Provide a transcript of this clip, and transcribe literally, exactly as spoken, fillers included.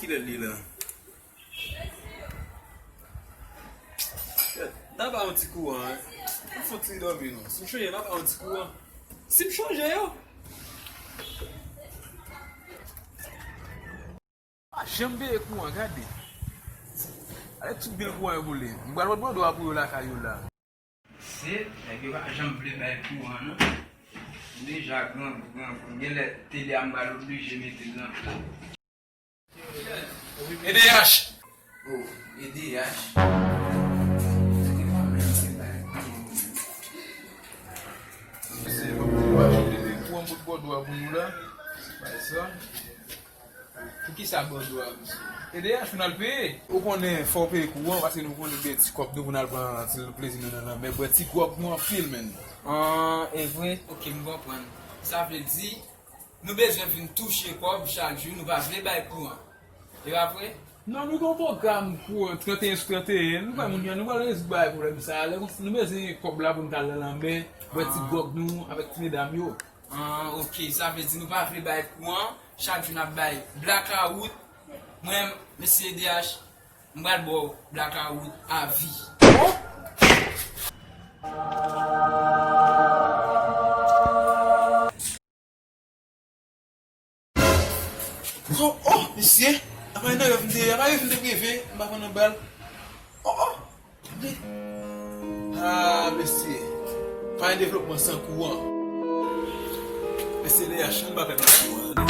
Kilè li la? N a ba yon ti kouran, wi. M fon ti dòmi non. Si m chonje, n a ba yon ti kouran. Si m chonje yo. Pa janm peye kouran, gade. Gade tout bil kouran yo boule. M pral pot bòdwa pou yo lakay yo la. Se, nèg yo pa janm vle bay kouran, non. M deja grangou, grangou. Genlè, tele a m pral oblije mete l nan. E D H. Oh, E D H. Se te mwen menm ki bay kouran. Se, kouran pot bòdwa pou nou la. Bay sa. Poukisa bòdwa, mesye? E D H pou n al peye. Ou konnen, fò w peye kouran, paske nou konnen gen ti kòb nou pou n al pran ti plezi nou nan lanmè, bwè ti gwòg nou anpil, menn. An, e vre? Oke, m konprann. Sa vle di, nou bezwen vin touche kòb chak jou, nou pa vle bay kouran. E pa vre? Non, nou gen yon pwogram kouran trannteyen sou trannteyen, nou kwè moun yo, nou pral rezoud bagay pwoblèm sa a. Lè konsa, nou bezwen kòb la pou n t al nan lanmè, bwè ti gwòg nou avèk ti medam yo. An, oke, sa vle di nou pa vle bay kouran, chak jou n ap bay blakawout. Mwen, mesye D H, m pral ba w blakawout avi. Oh, oh, mesye, apa yon rèv m te, apa yon rèv m te reve, m pa konn anba l. Oh, oh. Ah, mesye. Pa gen devlopman san kouran. Mesye, D H, nou pa pèmèt kouran.